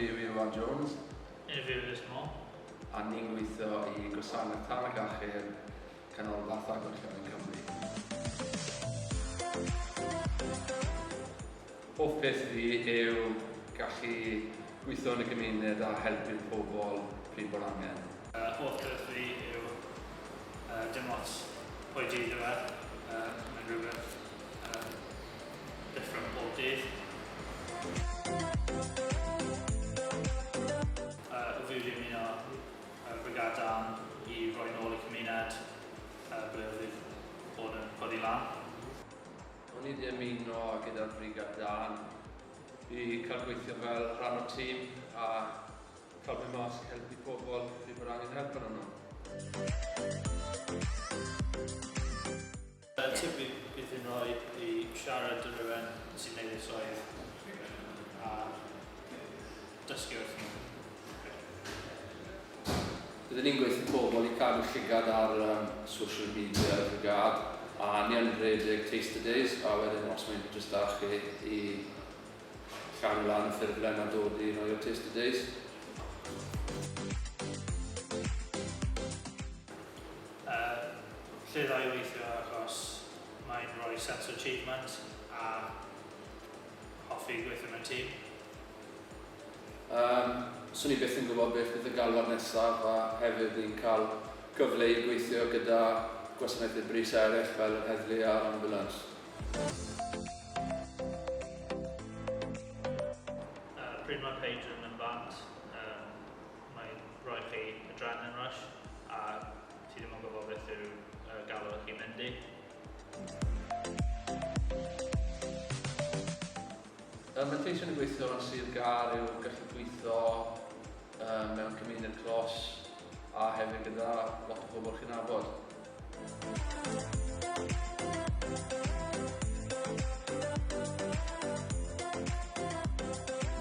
fi yw Iwan Jones. Enw fi yw Lewis Moore. A ni'n gweithio i Gwasanaeth Tân ac Achub Canolbarth a Gorllewin Cymru. Hoff peth fi yw gallu gweithio yn y gymuned a helpu'r pobl pryd bod angen. Hoff peth fi yw dim ots pwy dydd yw e, mae'n rhywbeth different pob dydd. Fi wedi ymuno Brigâd Dân i roi nôl i cymuned ble oedd fi bod yn codi lan. O'n i wedi ymuno gyda'r Frigâd Dân i cael gweithio fel rhan o'r tîm a cael mynd mas i helpu pobl pryd bod angen help arnyn nhw. Y tip fi bydd yn rhoi i siarad â rhywun sy'n neud y swydd a dysgu wrth nhw. Byddwn ni'n gweithio pobl i cadw llygad ar um, social media y brigâd a ni yn rhedeg taster days a wedyn os mae'n interest da chi i llanw lan y ffurflen a dod i rhoi o'r taster days. Lle dda i weithio achos mae'n rhoi sense of achievement a hoffi gweithio mewn tîm. Yym, swn i byth yn gwybod beth fydd y galwad nesaf a hefyd ni'n cael cyfle i gweithio gyda gwasanaethau brys eraill fel yr heddlu a'r ambulans. Pryd mae pager yn mynd bant, yym, mae'n rhoi chi adrenaline rush a ti ddim yn gwybod beth yw y galw chi'n mynd i. Y manteision o gweithio yn Sir Gâr yw gallu gweithio um, mewn cymuned clos a hefyd gyda lot o bobl chi'n nabod.